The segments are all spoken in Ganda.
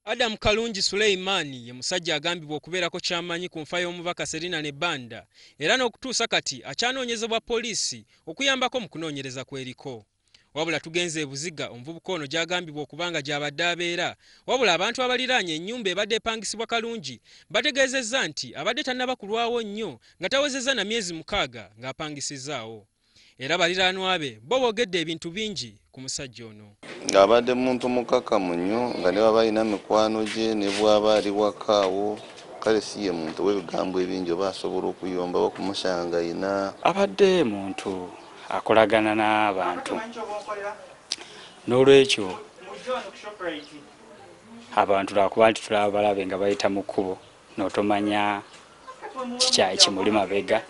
Adam Kalungi Suleimani ye musajja agambibwa okubeerako ky'amanyi ku nfa y'omubaka Cerinah Nebanda era n'okutuusa kati akyanoonyezebwa poliisi okuyambako mu kunoonyereza kw'eriko. Wabula tugenze e Buziga omuvubuka ono gy'agambibwa okuba nga gy'abadde abeera, wabula abantu abaliraanye ennyumba ebadde epangisibwa Kalungi bategeezezza nti abadde tannaba kulwawo nnyo nga tawezezza na myezi 6 ng'apangisizzaawo. Era baliraanwa be bo boogedde ebintu bingi ku musajja ono. Ng'abadde muntu mukakamu nnyo, nga ne bw'aba alina mikwano gye ne bw'aba ali wakaawo, kale si ye muntu ow'ebigambo ebingi oba asobola okuyomba oba okumusanga ayina. Abadde muntu akolagana n'abantu, n'olwekyo abantu lwakuba nti tulaba balabe nga bayita mu kkubo n'otomanya kikyayi kimuli mabega.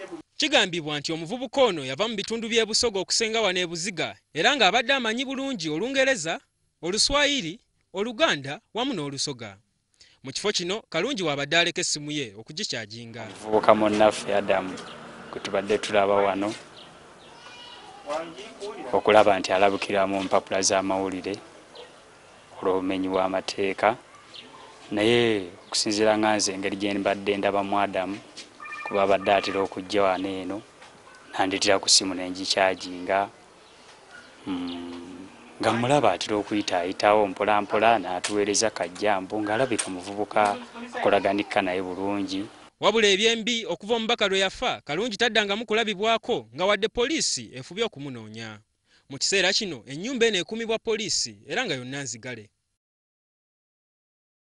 Kigambibwa nti omuvubuka ono yava mu bitundu by'e Busoga okusenga wano e Buziga era ng'abadde amanyi bulungi Olungereza, Oluswayiri, Oluganda wamu n'Olusoga. Mu kifo kino Kalungi w'abadde aleka essimu ye okugikyajinga. Omuvubuka munnaffe Adamu gwe tubadde tulaba wano okulaba nti alabikira mu mpapula z'amawulire olw'obumenyi bw'amateeka, naye okusinziira nga nze engeri gye mbadde ndabamu Adamu kuba abadde atera okujja wano eno nandetera ku ssimu ne ngikyajinga, nga mulaba atera okuyitaayitawo mpola mpola n'atuweereza kajjambo ng'alabika muvubuka akolaganika naye bulungi. Wabula ebyembi okuva omubaka lwe yafa Kalungi taddangamu kulabibwako nga wadde poliisi efubye okumunoonya. Mu kiseera kino ennyumba eno ekuumibwa poliisi era nga yonna nzigale.